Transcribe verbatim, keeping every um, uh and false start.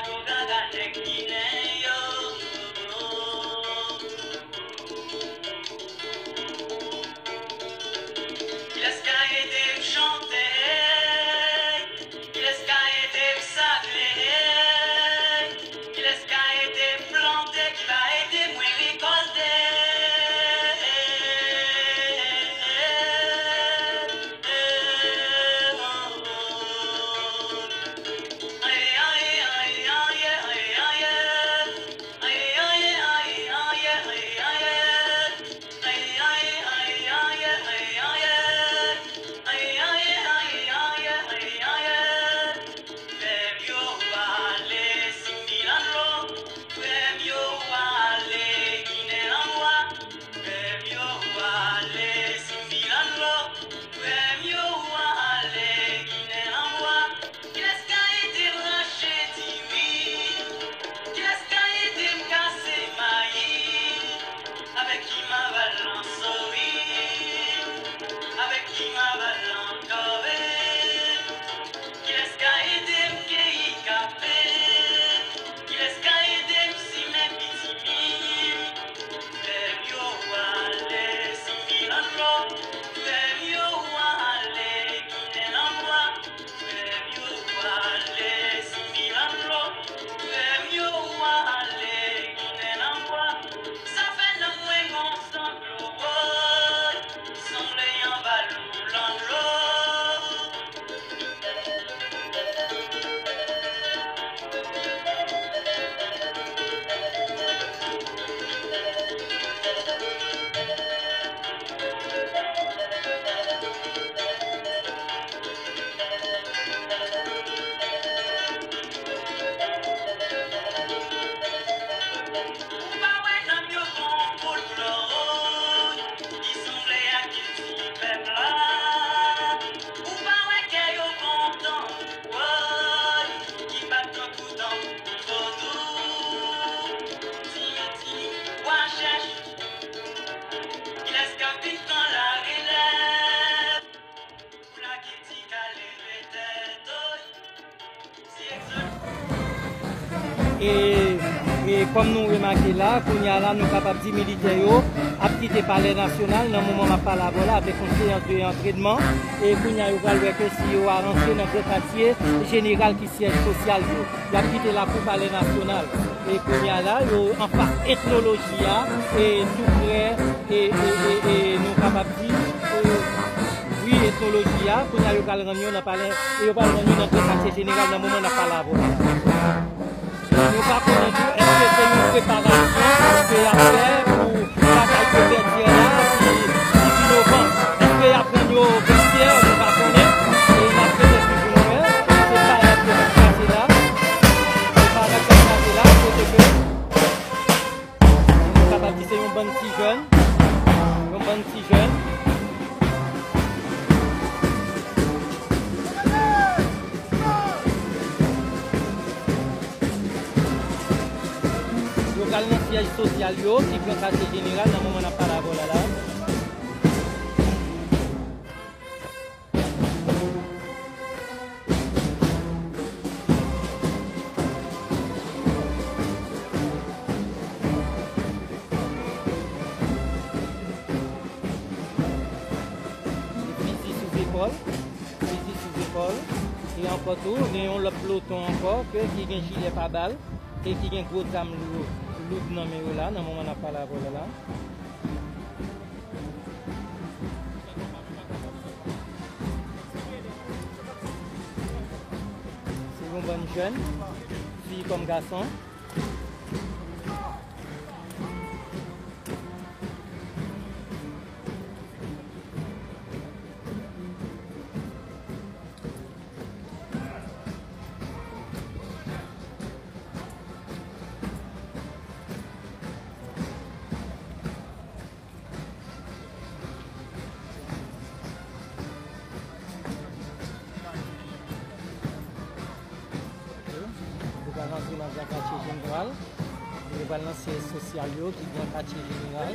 Yo gaga nèg Ginen yo. Kilès ka ede m chante? Kilès ka ede m sakle? Kilès ka ede m plante? Ki va ede mwen rekòlte? Frè m yo ale Sinbi Lanlo, frè m yo ale Ginen Lanbwa, frè m yo ale Sinbi Lanlo, frè m yo ale Ginen Lanbwa. Kilès ka ede m rache diri? Kilès ka ede m kase mayi? Avèk ki m a ba l lansori? Avèk ki m a ba l lankòve? Kilès ka ede m keyi kafe? Kilès ka ede m simen pitimi? Frè m yo ale Sinbi Lanlo, frè m yo ale Ginen Lanbwa, frè m yo ale Sinbi Lanlo, frè m yo ale Ginen Lanbwa. Sa fè nanm mwen gon san dlo, woy, sanble yon balou lanlo. Ou pa wè nanm yo gon koulè ki sanble ak kilti pèp la? Ou pa wè kè yo kontan, woy, ki bat tankou tanbou vodou? Di, di, wa chèch, kilès k ap vin pran larelèv? Pou lage ti ka leve tèt, oy. E, e kòm nou remake la, kounye a la, nou kapab di militè yo ap kite Palè Nasyonal nan moman m ap pale avè w la avèk yon seyans de antrenman. E kounye a, yo pral wè ke si yo a rantre nan Gran Katye Jeneral ki syèj sosyal yo. Y ap kite lakou Palè Nasyonal. E kounye a la, yo anfas etnoloji a, e tou prè, e, e, e, e nou kapab di, e, wi, etnoloji a, kounye a yo pral rann yo nan palè, e yo pral rann yo nan Gran Katye Jeneral nan moman n ap pale avè w la. Nou pa konnen tou, èske se yon preparasyon ke y ap fè pou batay ke pèdi a la, ki, ki dizuit novanm. Èske y ap rann yo venkyè, nou pa konnen. E n ap rete swiv pou nou wè. Se parèt ke n ap pase la. Se parèt ke n ap pase la, kote ke nou kapab di se yon bann ti jèn. Yon bann ti jèn. Yo pral nan syèj sosyal yo, ki Gran Katye Jeneral, nan moman n ap pale avè w la la. Fizi sou zepòl. Fizi sou zepòl. E ankò tou, gen yon lòt ploton ankò ke ki gen jilè pabal e ki gen gwo zam lou, loud nan men yo la, nan moman n ap pale avè w la la. Se yon bann jèn, fi kòm gason. Yo pral rantre nan Gran Katye Jeneral. Yo pral nan syèj sosyal yo ki Gran Katye Jeneral.